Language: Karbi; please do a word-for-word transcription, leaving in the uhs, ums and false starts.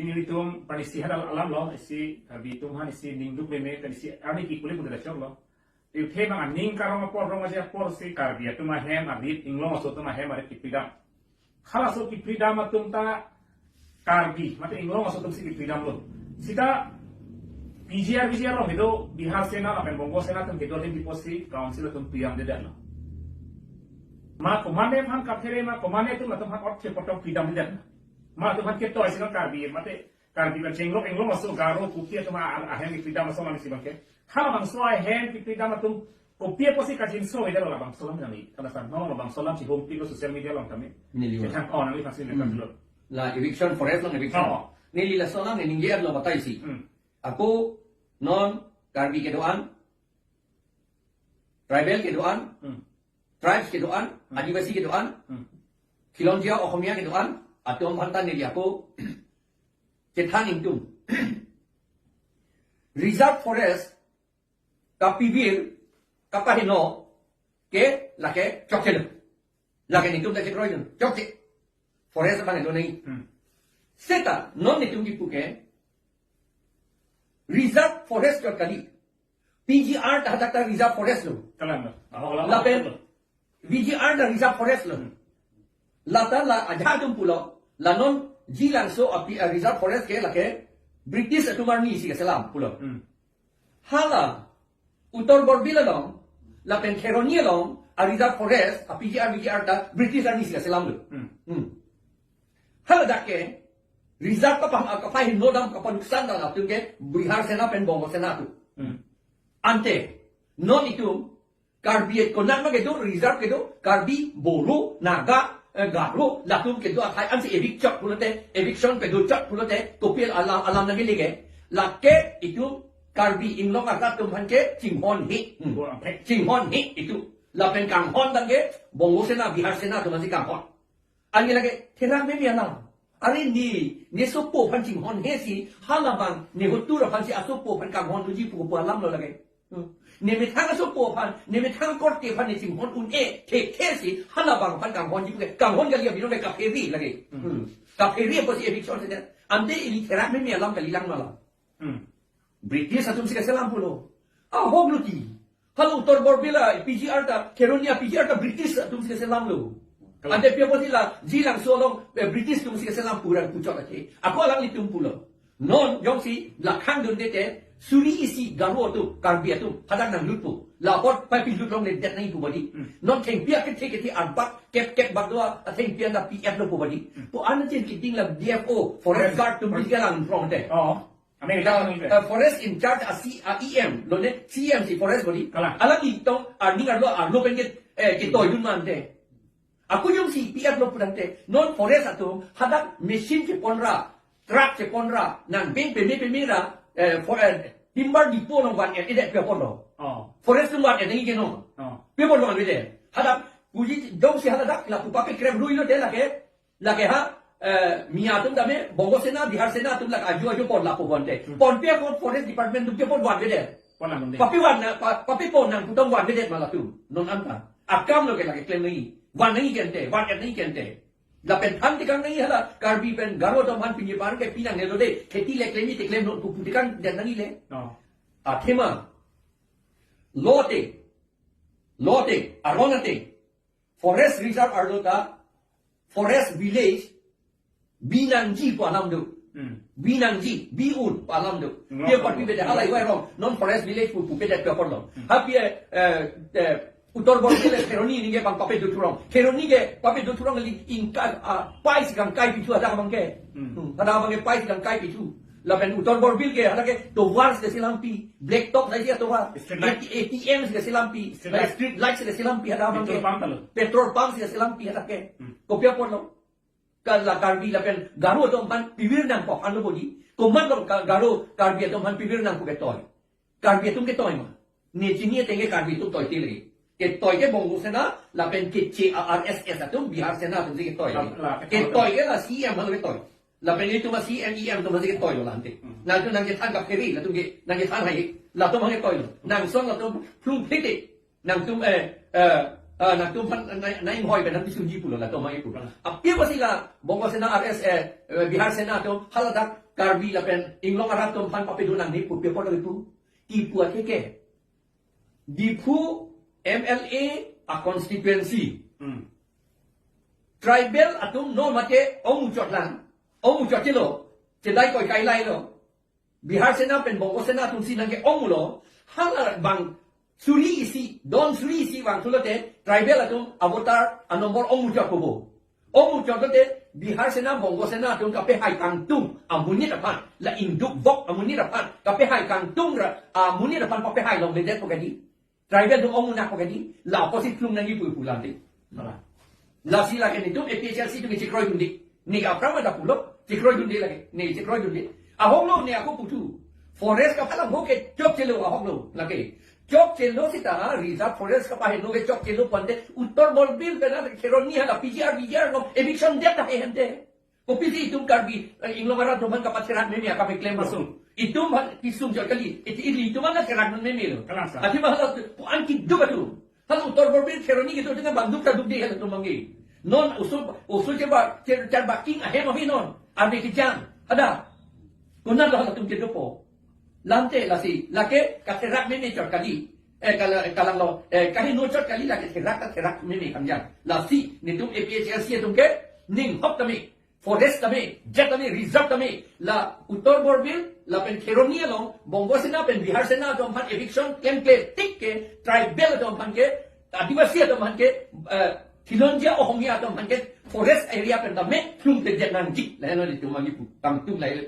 Nelitum pranisi hadal alam lo, isi Karbi atum aphan isi ningduk leme, pranisi arni ki kulik muda chok lo. Iuthe mang aning karong apor rong aja apor si Karbi atum ahem arit inglong aso atum ahem arit kipridam. Halaso kipridam atum ta Karbi, mate inglong aso atum si kipridam lo. Sita P G R, V G R lo kedo Bihar Sena lapen Bongo Sena atum kedo adim pipo si council atum pridamdedet lo. Ma komatne aphan kaphere ma komatne atum latum aphan ot kepotong pridamdedet lo. Ma atum aphan ketoi sino Karbi, mate Karbi kan chenglok inglong aso Garo Kuki atum a-, a-, ahem kipridam aso mani si bangke. Halabangso ahem kipridam atum kopi apotsi kachinso ida labangso alam nangli. Kala san no labangso alam si home tiko social media along kami. Neli wala. Chethan oh nangli vaksin Hmm. lekat dulu. La eviction, forest along eviction. Oh. Neli laso alam neli ningje lo batai si. Hmm. Ako non Karbi kedo-an, tribal kedo-an, Hmm. tribes kedo-an, Hmm. Adivasi kedo-an, Hmm. Khilonjia Ohomia kedo-an, atum aphan ta neli ako chethan ingtung. Reserve forest kapivir, kapaheno ke lake chokche lo. Lake netum ta kekroi dun, chokche. Forest abang lo nai. Hmm. Seta non netum kipu ke reserve forest chot kali. P G R ta hadak ta reserve forest lo. Kalang lo. Aho, kalang lo. Lapen V G R ta reserve forest lo. Hmm. Lata la ajahak atum pulo, la non Jilangso api, eh, reserve forest ke lake British atum arni si keselam pulo. Hmm. Hala Uttar Borbil along lapen Kheroni along a reserve forest, a P G R, V G R ta British arni si keselam lo. Hmm. Hmm. Hala dak ke reserve kapah, kapaheno dam kapanuksan dam atum ke Bihar Sena pen Bongo Sena atum. Hmm. Ante non itum Karbi et konat ma kedo, reserve kedo, Karbi, Bodo, Naga, eh, Garo, latum kedo akhai ansi evict chot pulote, eviction kedo chot pulote, kopi alam, alam nangkele ke, lake itum Karbi inglong arat atum aphan ke chinghon he. Hmm. Bo aphek. Chinghon he itum. Lapen kanghon tangke Bongo Sena, Bihar Sena atum aphansi kanghon. Anke lake therak meme alam. Are ne, ne sopo aphan chinghon he si, halabang ne hotur aphansi asopo aphan kanghon tuji pu pu alam lo lake. Hmm. Ne methang asopo aphan, ne methang korte aphan ne chinghon un-e, thekthe si, halabang aphan kanghonji pu ke, kanghon kali abino le kaphere lake. Hmm. Hmm. Kaphere apotsi eviction si de. Ante ili therak meme alam kalilang ma alam. Hmm. British atum si keselam pulo. Ahok lo ti. Hala Uttar Borbil a P G R ta, Kheroni a P G R ta British atum si keselam lo. Kalang. Ante pi apotsi la Jilangso along, eh, British atum si keselam pura puchot ake. Ako alanglitum pulo. Non jongsi lakhang dunde te suri isi Garo atum, Karbi atum hadak nanglutpo. La apot pai pilut longledet nangji pu badi. Hmm. Non thengpi akethe kethe arbak kep kep bak do-an, athengpi an ta P F lo pu badi. Hmm. Pu an chin kiting la D F O, forest Forest. Guard atum Forest. Bisi kelang rong te. Oh. Kami kita Dak, kami kita. Eh, forest in charge a C, a E M, lo ne C E M si forest body. Kalang. Alangli tong, arning arlo, arlo pen ke, eh, ketoi dun ma ante. Ako jongsi P F lo pu tangte, non forest atum, hadak machine chepon ra, truck chepon ra, nang beng peme peme ra, eh, for, eh, timber depot along van-et-edet pi apot lo. Oh. Forest atum van-et nangji ke non. Oh. Pi apot lo van-edet. Hadak, puji jongsi hadak, lapu pape krem rui lo de lake, lake ha, eh, Miya atum tame, Bongo Sena, Bihar Sena atum lake ajo ajo pon lapu pon te. Hmm. Ponpe ako forest department atum ke pon van-edet. Pon lang de. Papi van na, pa-, papi pon nang putong van-edet ma latum. Non anta. Akam lo ke lake klem nangji. Van nangji ke ante, van-et nangji ke ante. Lapen than tekang nangji hala, Karbi pen Garo atum aphan pini apar ke pi nangne lo de. Kheti le klemji te klem non pu pu tekangdet nangji le. Oh. Athema. Lo te. Lo te. Aron ate. Forest reserve arlo ta, forest village, bi nangji pu alam do. Hmm. Bi nangji, bi un pu alam do. Hmm. Pi apot pipedet hala iwai rong, non forest village pu, pupedet pi apot lo. Hmm. Ha pi, eh, eh, Uttar Borbil le Kheroni ningke bang pape do thurong. Kheroni ke pape do thurong li ingka, ah, pai si kangkai pithu hadak abang ke. Hmm. Hmm. Hadak abang ke pai si kangkai pithu. Lapen Uttar Borbil ke, hadak ke tovar si keselampi, black top saja tovar. Street light. A T M si keselampi, Street light. Street light si keselampi hadak abang ke. Petrol pump ta lo. Petrol pump si keselampi hadak ke. Hmm. Kopi apot lo. Kala Karbi lapen Garo atum aphan pivir nangpo aphan lo bodi. Komat lo Ka-, Garo, Karbi atum aphan pivir nang pu ketoi. Karbi atum ketoi ma. Ne chini ateng ke Karbi atum toi tile. Ketoi ke Bongo Sena lapen keche a R S S atum, Bihar Sena atum si ketoi. La, la, ketoi. Ketoi ke la C M aphan ketoi. Lapen itum a C M E M atum si ketoi lo la ante. Hmm. Nangtum nangkethan kaphere, latum ke, nangkethan hai, latum aphan ketoi lo. Nangson latum plung plite. Nangtum, eh, eh, Ah, nangtum aphan nai, nai hoi pen nangpisunji pulo latum amang ipu. Aphi pusi la Bongo Sena R S A, eh, Bihar Sena atum haladak Karbi lapen inglong arat atum aphan papedun nangne pu paper lagi pu. Kipu atheke. Diphu M L A a constituency. Hmm. Tribal atum no mate ongmuchot lang, ongmuchot chelo, chedai koi kai lailo. Bihar Sena pen Bongo Sena atumsi nangke-ongmulo, hala bang suri isi, don suri isi vang thulote, tribal atum a voter a number ongmuchot kobo. Ongmuchot lote, Bihar Sena, Bongo Sena atum kapehai kangtung amonit aphan, la induk vok amonit aphan, kapehai kangtung ra, amonit aphan papehai longledet po kadi. Tribal atum ongmunak po kadi, la opposite klung nangji pu pu lante. Mala. Lasi lake netum A P H L C atum chekroidunde. Ne aphrang ma da pulo, chekroidunde lake, ne chekroidunde. Ahoklo ne ako puthu. Forest kapalangho ke chokchelo ahoklo lake. Chokchelo seta, reserve forest kapaheno ke chokchelo pante, Uttar Borbil pen a Kheroni hala P G R, V G R along eviction det ta he hente. Kopisi itum Karbi, eh, inglong arat atum aphan kapatherak meme akam keklem masuk. Itum aphan kesung chot kali, iti ili itum aphan therak non meme lo. Kalang sa. Athema hala pu-an kiduk atum. Hala Uttar Borbil Kheroni kedo dengan bangduk ta dukde halatum amang ke. Non oso, oso cheba, che-, char baking ahem avi non. Arve kejang. Ada. Konat lo halatum kedopo. Lante lasi, lake katherak meme chot kali. Eh, kala-, kalanglo, eh, kaheno chot kali lake therak katherak meme kangjang. Lasi, netum A P H L C atum ke, ning hop tame, forest tame, jet tame, reserve tame, la Uttar Borbil, lapen Kheroni along, Bongo Sena pen Bihar Sena atum aphan eviction klemkle tik ke, tribal atum aphan ke, Adivasi atum aphan ke, eh, Khilonjia Ohomia atum aphan ke, forest area pen tame, klumkle jet nangji, lahelo netum amang ipu, tangtung lahelo.